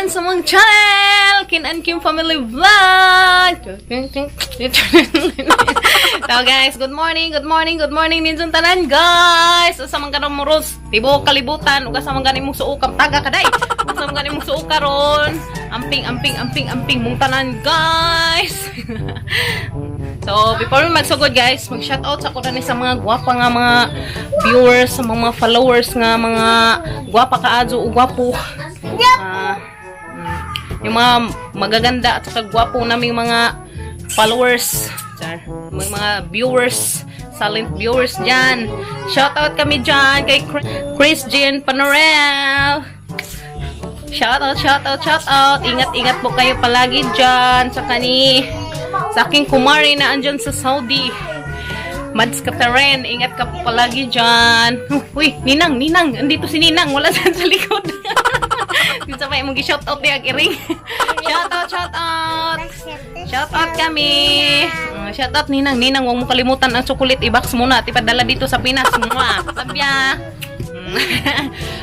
again sa mong channel, Kin and Kim Family Vlog! So guys, good morning, good morning, good morning ninyong tanan guys! Asa man karon moros, tibuok kalibutan, ug asa man gani mong suokam taga kaday. Asa man gani mong suok karon? Amping, amping, amping, amping mong tanan guys! So, before we magsugod guys, mag-shoutout sa ko ni sa mga gwapa nga mga viewers, sa mga followers nga mga gwapa kaadyo o gwapo. Yung mga magaganda at saka gwapo naming mga followers, char, mga viewers, silent viewers dyan. Shoutout kami dyan kay Chris Jean Panorel. Shoutout, shoutout, shoutout. Ingat-ingat po kayo palagi dyan. Sa kani, sa aking kumari na andyan sa Saudi. Mads Catherine, ingat ka po palagi dyan. Uy, Ninang, Ninang. Andito si Ninang. Wala dyan sa likod. Minsan pa yung mag-shoutout niya, iring. Shoutout, shoutout. Shoutout kami. Shoutout Ninang. Ninang, huwag mo kalimutan ang chocolate. I-box muna at ipadala dito sa Pinas. Mwah. Sabya.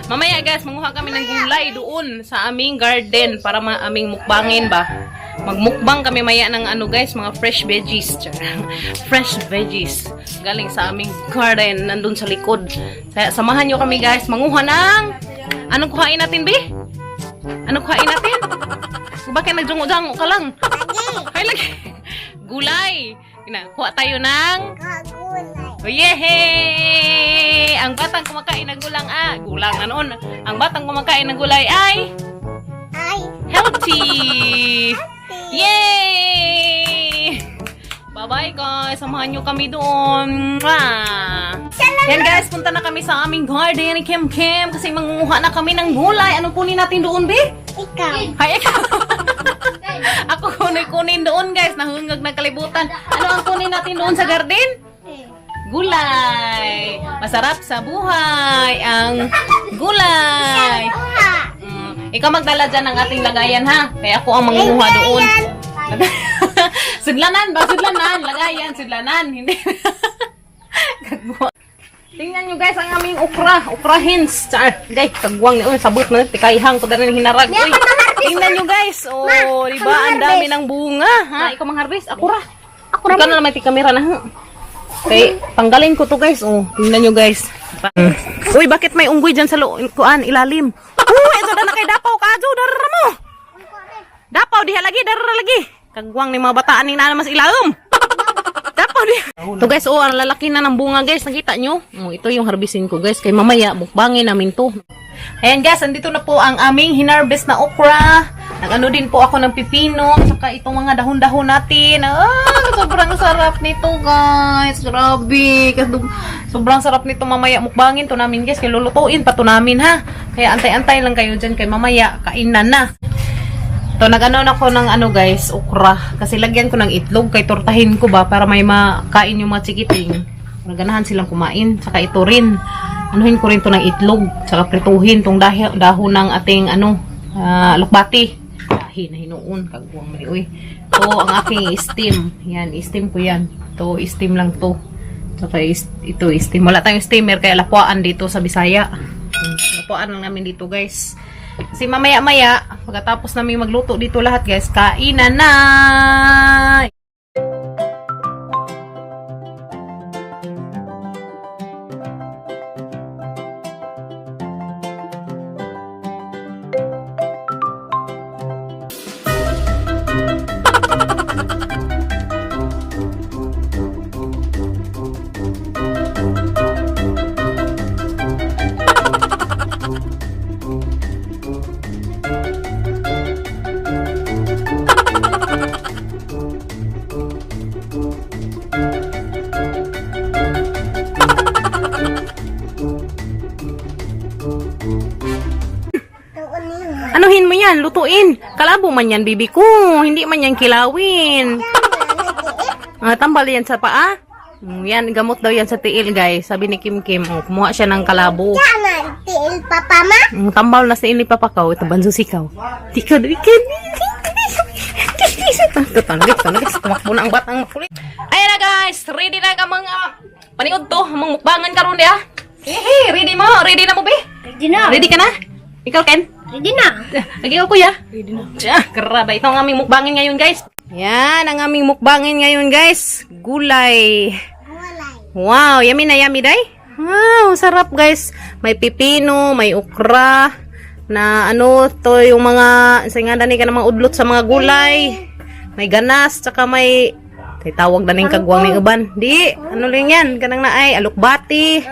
Mamaya guys, manguha kami ng gulay doon sa aming garden para ma aming mukbangin ba. Magmukbang kami maya ng ano guys, mga fresh veggies. Char. Fresh veggies. Galing sa aming garden, nandun sa likod. Kaya samahan nyo kami guys, manguha ng... Anong kuhain natin, Bi? Anong kuhain natin? Bakit nagjungo-jango ka lang? Ay, lagi. Gulay. Ina, kuha tayo ng... Kagulay. Oh, yehey! Ang batang kumakain ng gulang ah, gulang na noon. Ang batang kumakain ng gulay ay Ay, healthy. Yay! Bye-bye guys. Samahan nyo kami doon. Mwah! Yan guys, punta na kami sa aming garden ni Kim Kim kasi mangunguha na kami ng gulay. Anong kunin natin doon, Bi? Ikaw. Hay, ikaw. Ako kunin-kunin doon guys. Nahungag ng kalibutan. Ano ang kunin natin doon sa garden? Gulay. Masarap sa buhay ang gulay. Kuha. Ikaw magdala dyan ng ating lagayan ha. Kaya ako ang mangunguha doon. Sudlanan ba? Sudlanan. Lagayan, sudlanan. Hindi. Kagwa. Tingnan nyo guys ang aming okra. Okrahins. Char. Guys, kagwang ni. Uy, sabot na. Tikayhang ko na rin hinarag. Uy, tingnan nyo guys. Oh, di ba? Ang dami ng bunga. Ha? Ikaw mang-harvest. Ako ra. Ako ra. Ikaw na naman kamera na ha. Okay, tanggalin ko to guys. Oh, tingnan nyo guys. Uy, bakit may unggoy dyan sa kuan, ilalim? Uy, ito na kay dapaw kajo, darara mo. Dapaw diha lagi, darara lagi. Kagwang ni mga bataan ni na mas ilalom. Dapaw diha. To guys, oh, ang lalaki na ng bunga guys, nakita nyo? Oh, ito yung harvestin ko guys, kay mamaya mukbangin namin to. Ayan guys, andito na po ang aming hinarvest na okra. Nag-ano din po ako ng pipino, saka itong mga dahon-dahon natin. Ah, sobrang sarap nito guys. Grabe. Sobrang sarap nito mamaya mukbangin to namin guys. Kaya lulutuin pa to namin ha. Kaya antay-antay lang kayo dyan kay mamaya kainan na. To nag-ano na ako ng ano guys, okra. Kasi lagyan ko ng itlog kay tortahin ko ba para may makain yung mga chikiting. Naganahan silang kumain. Saka ito rin. Anuhin ko rin to ng itlog. Saka prituhin tong dahon ng ating ano, lukbati. Dahi na hinuon. Kagwang mali. Uy. Ito ang aking steam. Yan, steam ko yan. Ito, steam lang to. Saka ito, steam. Wala tayong steamer kaya lapuan dito sa Bisaya. Lapuan lang namin dito guys. Kasi mamaya-maya, pagkatapos namin magluto dito lahat guys, kainan na! Anuhin mo yan, lutuin. Kalabo man yan, bibi ko. Hindi man yan kilawin. Ah, tambal yan sa paa. Yan, gamot daw yan sa tiil, guys. Sabi ni Kim Kim, oh, kumuha siya ng kalabo. Tama, tiil papa ma. Tambal na sa ili papakaw. Ito, banso sikaw. Di ka, di ka. Tumakbo na ang batang makulit. Ayan na, guys. Ready na ang mga paniod to. Mga mukbangan karon diya. Hey, ready mo? Ready na mo, be? Ready na. Ready ka na? Ikaw, Ken? Ready na. Lagi ko, kuya. Ready na. Tiya, grabe. Ito ang aming mukbangin ngayon, guys. Yan, ang aming mukbangin ngayon, guys. Gulay. Gulay. Wow, yummy na yummy, day. Wow, sarap, guys. May pipino, may okra, na ano, to yung mga, sa nga dani ka ng mga udlot sa mga gulay. May ganas, tsaka may, tay tawag na ning kagwang ning uban. Di, ano lang yan, kanang na ay, alukbati.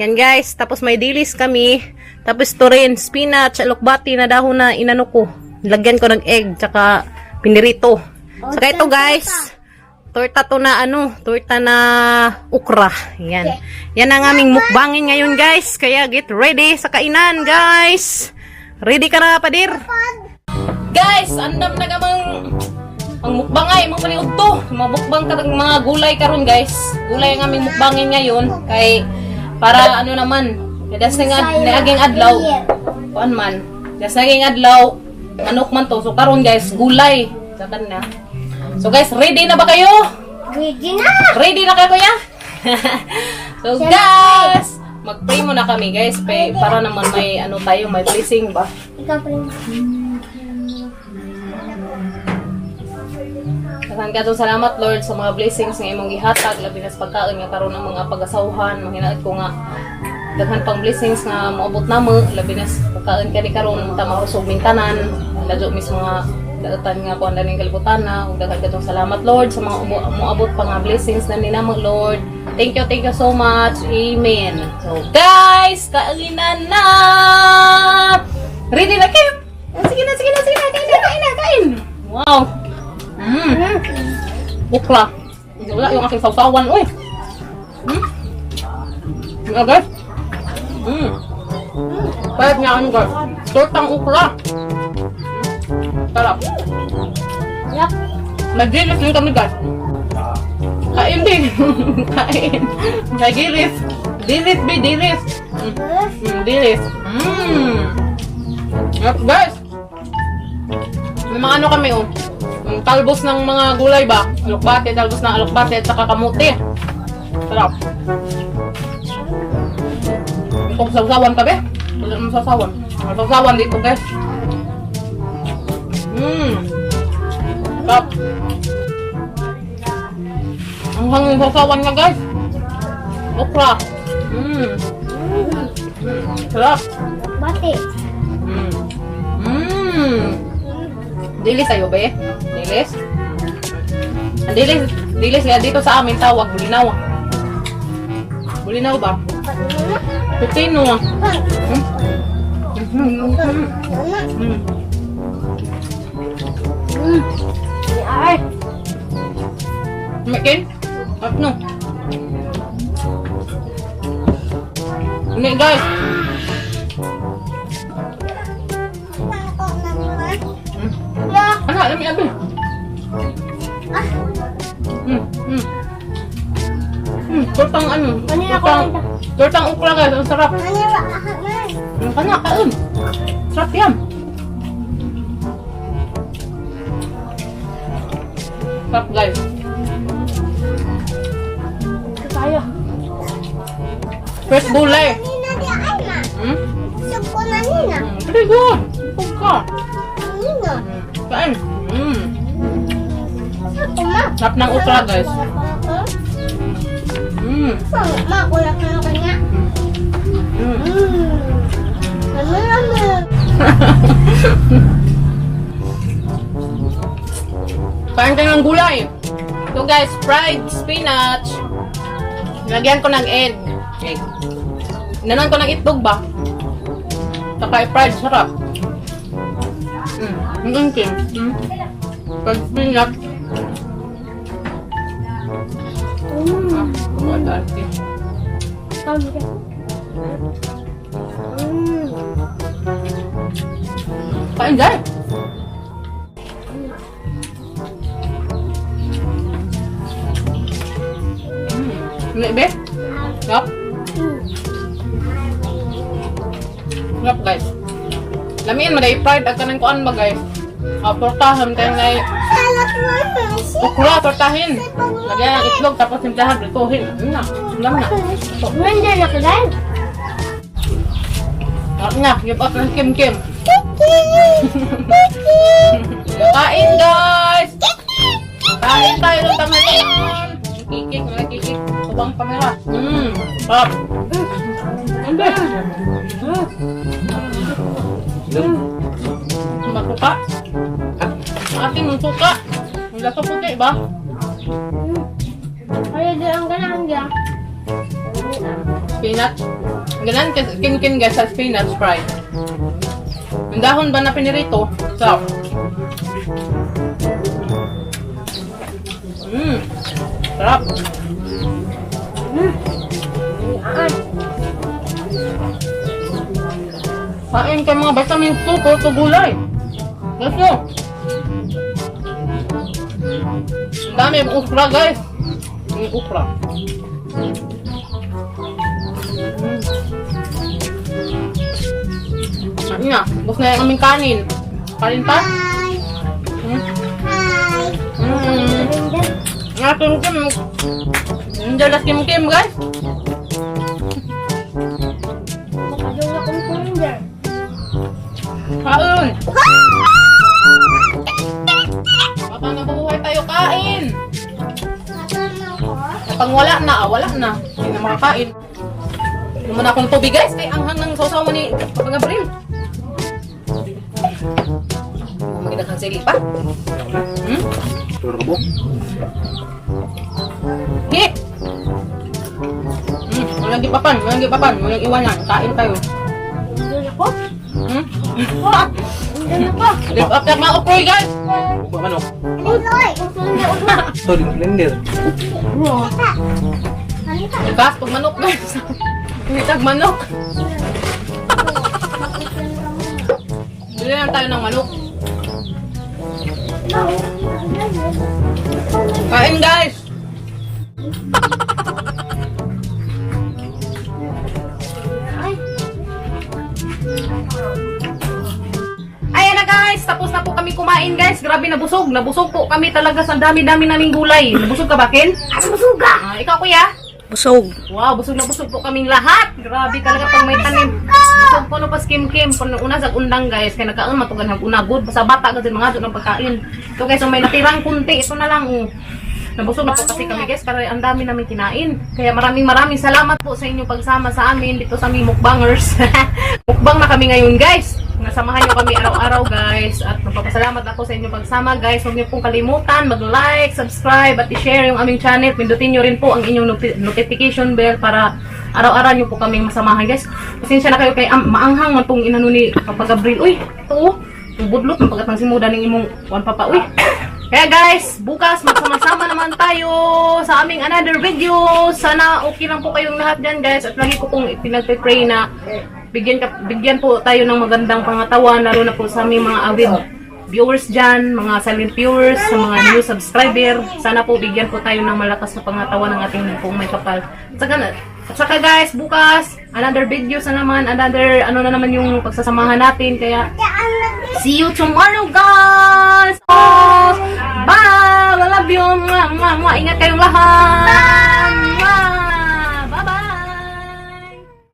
Yan guys, tapos may dilis kami. Tapos to rin, spinach, alukbati na dahon na inano ko. Lagyan ko ng egg, tsaka pinirito. Saka ito guys, torta to na ano, torta na okra. Yan. Yan ang aming mukbangin ngayon guys. Kaya get ready sa kainan guys. Ready ka na, padir? Guys, andam na kamang ang mukbang ay mga paniud to. Mga mukbang ka mga gulay karon guys. Gulay ang aming mukbangin ngayon kay para ano naman. Das nga naaging adlaw. Kuan man. Das naging adlaw manok man to. So karon guys, gulay. Sakan na. So guys, ready na ba kayo? Ready na. Ready na kayo, kuya? So guys, mag-pray muna kami guys para naman may ano tayo, may blessing ba? Ikaw pa rin. Daghan kadtong salamat Lord sa mga blessings nga imong gihatag labi na sa pagkaon nga karon ang mga pag-asawhan mahinaot ko nga daghan pang blessings nga moabot namo labi na sa pagkaon kani karon unta makusog ming tanan ladyo mis mga daotan nga kuan daning kalibutan na ug daghan kadtong salamat Lord sa mga moabot pa nga blessings na ninamo Lord. Thank you so much. Amen. So guys, kainan na. Ready na kayo? Sige na, sige na, sige na, kain na, kain na, kain. Wow. Okra. Wala yung aking sausawan. Uy! Yeah, guys. Pwede nga ano, guys. Tortang okra. Sarap. Yup. Nag-gilis din kami, guys. Kain din. Kain. Nag-gilis. Dilis, be, dilis. Dilis. Yup, guys. May mga ano kami, oh. Yung talbos ng mga gulay ba? Alukbate, talbos ng alukbate at saka kamuti. Sarap. Kung sausawan ka, be? Wala naman sausawan. May sausawan dito, guys. Sarap. Ang hangin sausawan nga, guys. Okra. Sarap. Bate. Dilis sa'yo, be? Dilis? Ang dilis, dilis nga dito sa amin tawag, bulinaw. Bulinaw ba? Pipino. Ay. Makin? Ano? Hindi, guys. Ano, alam niya, abi. Tortang ano? Kanina ko Tortang, tortang okra guys, ang sarap. Ang kana, kaon. Sarap yan. Sarap guys. Tayo. First gulay. Pretty good. Busog ka. Kain. Sarap ng okra guys. Kain kayo ng gulay. So guys, fried spinach. Lagyan ko ng egg. Egg. Inanon ko ng itlog ba? Saka fried, sarap. Ang gankin. Fried spinach. Ah, arte. Kain guys. Be? Yup. Yup guys. Lamiin mo dahil fried at kanang kuan ba guys? Ah, tortahan kayo ngay okra tortahin. Lagyan ng itlog tapos simplahan prituhin. Yun na. Yun na. Nandiyan na ka guys. Sarap na. Give up ng Kim Kim. Kim. Kain, guys! Kain tayo ng tanghalian! Kikik, mga kikik. Subang kamera. Sarap. Hindi. Masuka. Ating mong suka. Ang lasa puti ba? Ay, di ang ganahan niya. Spinach. Ganan, kin-kin, guys, sa spinach fried. Yung dahon ba na pinirito? Sarap. Sarap. Ay. Kain ka mga vitamin 2, puro gulay. Let's go. Ang dami yung okra, guys. Yung okra. Ayun na, bus na yung aming kanin. Kanin pa? Hi. Hi. Nga, kim kim. Yung dalas kim kim, guys. Makadung akong kinder. Kain! Papa, nabubuhay tayo, kain! Kapag wala na, ah, wala na. Hindi na makakain. Inom muna akong tubig, guys. Kay anghang ng sausaw ni Papa Gabriel. Maganda kang sili pa. Turo ka po. Hit! Walang gipapan, walang gipapan, walang iwanan. Kain tayo. Doon ako? Doon ako. Live up na mga okroy, guys! Ba manok? Uloy. Sorry, blender. Gas, pag manok, guys. Hindi manok. Bili lang tayo ng manok. Kain, guys! Ay. Ayan na, guys, tapos na po kami kumain, guys. Grabe, nabusog. Nabusog po kami talaga sa dami-dami naming gulay. Nabusog ka ba, Ken? Busog ka. Ah, ikaw, kuya? Busog. Wow, busog na busog po kaming lahat. Grabe talaga pag may tanim. Busog po no pas kim kim. Pag una sa undang, guys, kaya nagkaon matugan hag una good. Basta bata kasi mga ng pagkain. Ito, guys, so may natirang kunti. Ito na lang, oh. Nabusog na po kasi kami, guys, pero ang dami namin kinain. Kaya maraming maraming salamat po sa inyong pagsama sa amin dito sa aming mukbangers. Mukbang na kami ngayon, guys. Nasamahan nyo kami araw-araw, guys. At nagpapasalamat ako sa inyong pagsama, guys. Huwag niyo pong kalimutan mag-like, subscribe, at i-share yung aming channel. Pindutin nyo rin po ang inyong notification bell para araw-araw nyo po kaming masamahan, guys. Pasensya na kayo kay maanghang man pong inano ni Papa Gabriel. Uy, ito oh. Yung budlot, ang pagkat ng simuda ng imong kuwan papa. Uy. Kaya guys, bukas magsama-sama naman tayo sa aming another video. Sana okay lang po kayong lahat dyan, guys. At lagi ko pong pinagpe-pray na bigyan po tayo ng magandang pangatawan, lalo na po sa aming mga avid viewers dyan, mga silent viewers, sa mga new subscriber. Sana po bigyan po tayo ng malakas na pangatawan ng ating pong may kapal. At saka guys, bukas, another video sa naman, another ano na naman yung pagsasamahan natin. Kaya, see you tomorrow, guys!